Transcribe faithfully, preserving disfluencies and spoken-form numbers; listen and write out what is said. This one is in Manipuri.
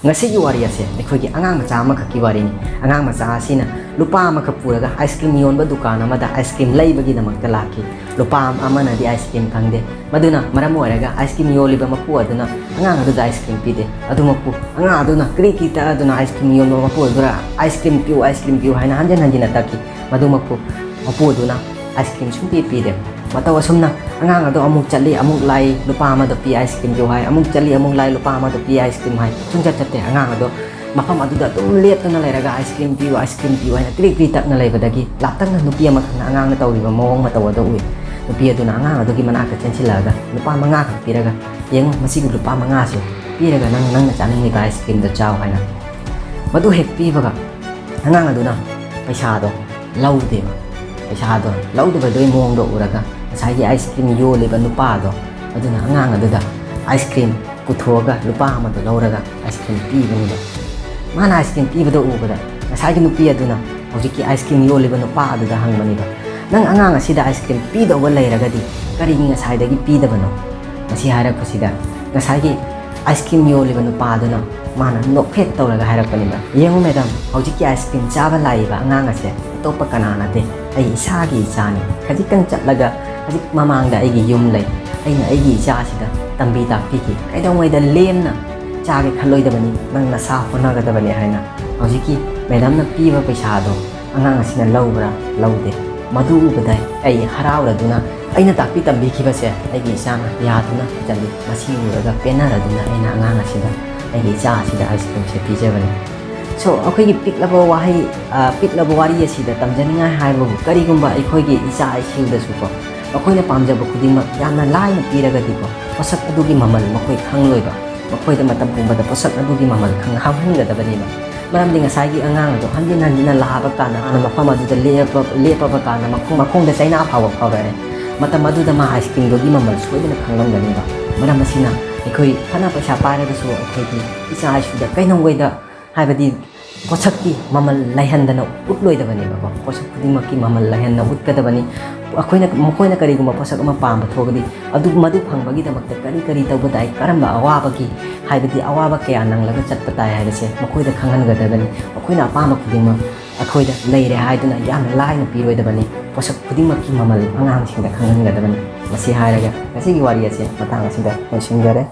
ꯉꯁꯤꯒꯤ ꯋꯥꯔꯤ ꯑꯁꯦ ꯑꯩꯈꯣꯏꯒꯤ ꯑꯉꯥꯡ ꯃꯆꯥ ꯑꯃꯈꯛꯀꯤ ꯋꯥꯔꯤꯅꯤ꯫ ꯑꯉꯥꯡ ꯃꯆꯥ ꯑꯁꯤꯅ ꯂꯨꯄꯥ ꯑꯃꯈꯛ ꯄꯨꯔꯒ ice cream ꯌꯣꯟꯕ ꯗꯨꯀꯥꯟ ꯑꯃꯗ ice cream ꯂꯩꯕꯒꯤꯗꯃꯛꯇ ꯂꯥꯛꯈꯤ꯫ ꯂꯨꯄꯥ ꯑꯃꯅꯗꯤ ice cream ꯐꯪꯗꯦ꯫ ꯃꯗꯨꯅ ꯃꯔꯝ ꯑꯣꯏꯔꯒ ice cream ꯌꯣꯜꯂꯤꯕ ꯃꯄꯨ ꯑꯗꯨꯅ ꯑꯉꯥꯡ ꯑꯗꯨꯗ ice cream ꯄꯤꯗꯦ꯫ ꯑꯗꯨꯃꯛꯄꯨ ꯑꯉꯥꯡ ꯑꯗꯨꯅ ꯀ꯭ꯔꯤ ꯀ꯭ꯔꯤ ꯇꯛꯑꯗꯨꯅ ice cream ꯌꯣꯟꯕ ꯃꯄꯨ ꯑꯗꯨꯗ "ice cream ꯄꯤꯌꯨ, ice cream ꯄꯤꯌꯨ" ꯍꯥꯏꯅ ꯍꯟꯖꯤꯟ ꯍꯟꯖꯤꯟꯅ ꯇꯛꯈꯤ꯫ ꯃꯗꯨꯃꯛꯄꯨ ꯃꯄꯨ ꯑꯗꯨꯅ ice cream ꯁꯨꯡꯄꯤ ꯄꯤꯗꯦ꯫ ꯃꯇꯧ ꯑꯁꯨꯝꯅ ꯑꯉꯥꯡ ꯑꯗꯨ ꯑꯃꯨꯛ ꯆꯠꯂꯤ, ꯑꯃꯨꯛ ꯂꯥꯛꯏ, ꯂꯨꯄꯥ ꯑꯃꯗ ꯄꯤ ice cream ꯄꯤꯌꯨ ꯍꯥꯏ, ꯑꯃꯨꯛ ꯆꯠꯂꯤ, ꯑꯃꯨꯛ ꯂꯥꯛꯏ, ꯂꯨꯄꯥ ꯑꯃꯗ ꯄꯤ ice cream ꯍꯥꯏ, ꯁꯨꯡꯆꯠ ꯆꯠꯇꯦ꯫ ꯑꯉꯥꯡ ꯑꯗꯨ ꯃꯐꯝ ꯑꯗꯨꯗ ꯑꯗꯨꯝ ꯂꯦꯞꯇꯨꯅ ꯂꯩꯔꯒ "ice cream ꯄꯤꯌꯨ, ice cream ꯄꯤꯌꯨ" ꯍꯥꯏꯅ ꯀ꯭ꯔꯤꯛ ꯀ꯭ꯔꯤꯛ ꯇꯛꯅ ꯂꯩꯕꯗꯒꯤ ꯂꯥꯞꯇꯛꯅ ꯅꯨꯄꯤ ꯑꯃꯈꯛꯅ ꯑꯉꯥꯡꯅ ꯇꯧꯔꯤꯕ ꯃꯑꯣꯡ ꯃꯇꯧ ꯑꯗꯨ ꯎꯏ꯫ ꯅꯨꯄꯤ ꯑꯗꯨꯅ ꯑꯉꯥꯡ ꯑꯗꯨꯒꯤ ꯃꯅꯥꯛꯇ ꯆꯦꯟꯁꯤꯜꯂꯛꯑꯒ ꯂꯨꯄꯥ ꯃꯉꯥꯈꯛ ꯄꯤꯔꯒ, "ꯌꯦꯡꯉꯨ, ꯃꯁꯤꯒꯤ ꯂꯨꯄꯥ ꯃꯉꯥꯁꯦ ꯄꯤꯔꯒ ꯅꯪ, ꯅꯪꯅ ꯆꯥꯅꯤꯡꯂꯤꯕ ice cream ꯗꯣ ꯆꯥꯎ" ꯍꯥꯏꯅ꯫ ꯃꯗꯨ ꯍꯦꯛ ꯄꯤꯕꯒ ꯑꯉꯥꯡ ꯑꯗꯨꯅ ꯄꯩꯁꯥꯗꯣ ꯂꯧꯗꯦꯕ꯫ ꯄꯩꯁꯥꯗꯣ ꯂꯧꯗꯕꯗꯨꯒꯤ ꯃꯑꯣꯡꯗꯣ ꯎꯔꯒ ꯉꯁꯥꯏꯒꯤ ice cream ꯌꯣꯜꯂꯤꯕ ꯅꯨꯄꯥꯗꯣ ꯑꯗꯨꯅ ꯑꯉꯥꯡ ꯑꯗꯨꯗ ice cream ꯄꯨꯊꯣꯛꯑꯒ ꯂꯨꯄꯥ ꯑꯃꯗꯣ ꯂꯧꯔꯒ ice cream ꯄꯤꯕꯅꯤꯕ꯫ ꯃꯥꯅ ice cream ꯄꯤꯕꯗꯣ ꯎꯕꯗ ꯉꯁꯥꯏꯒꯤ ꯅꯨꯄꯤ ꯑꯗꯨꯅ ꯍꯧꯖꯤꯛꯀꯤ ice cream ꯌꯣꯜꯂꯤꯕ ꯅꯨꯄꯥ ꯑꯗꯨꯗ ꯍꯪꯕꯅꯤꯕ, "ꯅꯪ ꯑꯉꯥꯡ ꯑꯁꯤꯗ ice cream ꯄꯤꯗꯧꯕ ꯂꯩꯔꯒꯗꯤ ꯀꯔꯤꯒꯤ ꯉꯁꯥꯏꯗꯒꯤ ꯄꯤꯗꯕꯅꯣ?" ꯃꯁꯤ ꯍꯥꯏꯔꯛꯄꯁꯤꯗ ꯉꯁꯥꯏꯒꯤ ice cream ꯌꯣꯜꯂꯤꯕ ꯅꯨꯄꯥꯗꯨꯅ ꯃꯥꯅ ꯅꯣꯛꯐꯦꯠ ꯇꯧꯔꯒ ꯍꯥꯏꯔꯛꯄꯅꯤꯕ, "ꯌꯦꯡꯉꯨ ꯃꯦꯗꯥꯝ, ꯍꯧꯖꯤꯛꯀꯤ ice cream ꯆꯥꯕ ꯂꯥꯛꯏꯕ ꯑꯉꯥꯡ ꯑꯁꯦ ꯑꯇꯣꯞꯄ ꯀꯅꯥ ꯅꯠꯇꯦ, ꯑꯩ ꯏꯁꯥꯒꯤ ꯏꯆꯥꯅꯤ꯫ ꯈꯖꯤꯛꯇꯪ ꯆꯠꯂꯒ ꯍꯧꯖꯤꯛ ꯃꯃꯥꯡꯗ ꯑꯩꯒꯤ ꯌꯨꯝ ꯂꯩ꯫ ꯑꯩꯅ ꯑꯩꯒꯤ ꯏꯆꯥꯁꯤꯗ ꯇꯝꯕꯤ ꯇꯥꯛꯄꯤꯈꯤ꯫ ꯀꯩꯗꯧꯉꯩꯗ ꯂꯦꯝꯅ ꯆꯥꯒꯦ ꯈꯜꯂꯣꯏꯗꯕꯅꯤ, ꯅꯪ ꯅꯁꯥ ꯍꯣꯠꯅꯒꯗꯕꯅꯤ" ꯍꯥꯏꯅ ꯍꯧꯖꯤꯛꯀꯤ ꯃꯦꯗꯥꯝꯅ ꯄꯤꯕ ꯄꯩꯁꯥꯗꯣ ꯑꯉꯥꯡ ꯑꯁꯤꯅ ꯂꯧꯕ꯭ꯔꯥ? ꯂꯧꯗꯦ꯫ ꯃꯗꯨ ꯎꯕꯗ ꯑꯩ ꯍꯔꯥꯎꯔꯗꯨꯅ ꯑꯩꯅ ꯇꯥꯛꯄꯤ ꯇꯝꯕꯤꯈꯤꯕꯁꯦ ꯑꯩꯒꯤ ꯏꯆꯥꯅ ꯌꯥꯗꯨꯅ ꯆꯠꯂꯤ꯫ ꯃꯁꯤ ꯎꯔꯒ ꯄꯦꯟꯅꯔꯗꯨꯅ ꯑꯩꯅ ꯑꯉꯥꯡ ꯑꯁꯤꯗ, ꯑꯩꯒꯤ ꯏꯆꯥ ꯑꯁꯤꯗ ice cream ꯁꯦ ꯄꯤꯖꯕꯅꯤ꯫ So, ꯑꯩꯈꯣꯏꯒꯤ ꯄꯤꯛꯂꯕ ꯋꯥꯍꯩ, ꯑ, ꯄꯤꯛꯂꯕ ꯋꯥꯔꯤ ꯑꯁꯤꯗ ꯇꯝꯖꯅꯤꯡꯉꯥꯏ ꯍꯥꯏꯕꯕꯨ, ꯀꯔꯤꯒꯨꯝꯕ ꯑꯩꯈꯣꯏꯒꯤ ꯏꯆꯥ ꯏꯁꯨꯗꯁꯨꯀꯣ, ꯃꯈꯣꯏꯅ ꯄꯥꯝꯖꯕ ꯈꯨꯗꯤꯡꯃꯛ ꯌꯥꯝꯅ ꯂꯥꯏꯅ ꯄꯤꯔꯒꯗꯤꯀꯣ, ꯄꯣꯠꯁꯛ ꯑꯗꯨꯒꯤ ꯃꯃꯜ ꯃꯈꯣꯏ ꯈꯪꯂꯣꯏꯕ꯫ ꯃꯈꯣꯏꯗ ꯃꯇꯝ ꯄꯨꯝꯕꯗ ꯄꯣꯠꯁꯛ ꯑꯗꯨꯒꯤ ꯃꯃꯜ ꯈꯪꯍꯟꯒꯗꯕꯅꯦꯕ꯫ ꯃꯔꯝꯗꯤ ꯉꯁꯥꯏꯒꯤ ꯑꯉꯥꯡ ꯑꯗꯣ ꯍꯟꯖꯤꯟ ꯍꯟꯖꯤꯟꯅ ꯂꯥꯛꯑꯕ ꯀꯥꯟꯗ, ꯃꯥꯅ ꯃꯐꯝ ꯑꯗꯨꯗ ꯂꯦꯞꯄ-, ꯂꯦꯞꯄꯕ ꯀꯥꯟꯗ ꯃꯈꯣꯡ-, ꯃꯈꯣꯡꯗ ꯆꯩꯅꯥ ꯐꯥꯎꯕ ꯐꯥꯎꯔꯛꯑꯦ꯫ ꯃꯇꯝ ꯑꯗꯨꯗ ꯃꯥ ice cream ꯗꯨꯒꯤ ꯃꯃꯜ ꯁꯣꯏꯗꯅ ꯈꯪꯂꯝꯒꯅꯦꯕ꯫ ꯃꯔꯝ ꯑꯁꯤꯅ ꯑꯩꯈꯣꯏ ꯐꯅ ꯄꯩꯁꯥ ꯄꯥꯏꯔꯒꯁꯨ ꯑꯩꯈꯣꯏꯒꯤ ꯏꯆꯥ ꯏꯁꯨꯗ ꯀꯩꯅꯣꯝꯈꯩꯗ, ꯍꯥꯏꯕꯗꯤ ꯄꯣꯠꯁꯛꯀꯤ ꯃꯃꯜ ꯂꯩꯍꯟꯗꯅ ꯎꯠꯂꯣꯏꯗꯕꯅꯦꯕꯀꯣ꯫ ꯄꯣꯠꯁꯛ ꯈꯨꯗꯤꯡꯃꯛꯀꯤ ꯃꯃꯜ ꯂꯩꯍꯟꯅ ꯎꯠꯀꯗꯕꯅꯤ꯫ ꯑꯩꯈꯣꯏꯅ, ꯃꯈꯣꯏꯅ ꯀꯔꯤꯒꯨꯝꯕ ꯄꯣꯠꯁꯛ ꯑꯃ ꯄꯥꯝꯕ ꯊꯣꯛꯑꯒꯗꯤ, ꯑꯗꯨ, ꯃꯗꯨ ꯐꯪꯕꯒꯤꯗꯃꯛꯇ ꯀꯔꯤ ꯀꯔꯤ ꯇꯧꯕ ꯇꯥꯏ, ꯀꯔꯝꯕ ꯑꯋꯥꯕꯒꯤ, ꯍꯥꯏꯕꯗꯤ ꯑꯋꯥꯕ ꯀꯌꯥ ꯅꯪꯂꯒ ꯆꯠꯄ ꯇꯥꯏ ꯍꯥꯏꯕꯁꯦ ꯃꯈꯣꯏꯗ ꯈꯪꯍꯟꯒꯗꯕꯅꯤ꯫ ꯃꯈꯣꯏꯅ ꯑꯄꯥꯝꯕ ꯈꯨꯗꯤꯡꯃꯛ ꯑꯩꯈꯣꯏꯗ ꯂꯩꯔꯦ ꯍꯥꯏꯗꯨꯅ ꯌꯥꯝꯅ ꯂꯥꯏꯅ ꯄꯤꯔꯣꯏꯗꯕꯅꯤ꯫ ꯄꯣꯠꯁꯛ ꯈꯨꯗꯤꯡꯃꯛꯀꯤ ꯃꯃꯜ ꯑꯉꯥꯡꯁꯤꯡꯗ ꯈꯪꯍꯟꯒꯗꯕꯅꯤ꯫ ꯃꯁꯤ ꯍꯥꯏꯔꯒ ꯉꯁꯤꯒꯤ ꯋꯥꯔꯤ ꯑꯁꯤ ꯃꯇꯥꯡ ꯑꯁꯤꯗ ꯂꯣꯏꯁꯤꯟꯖꯔꯦ꯫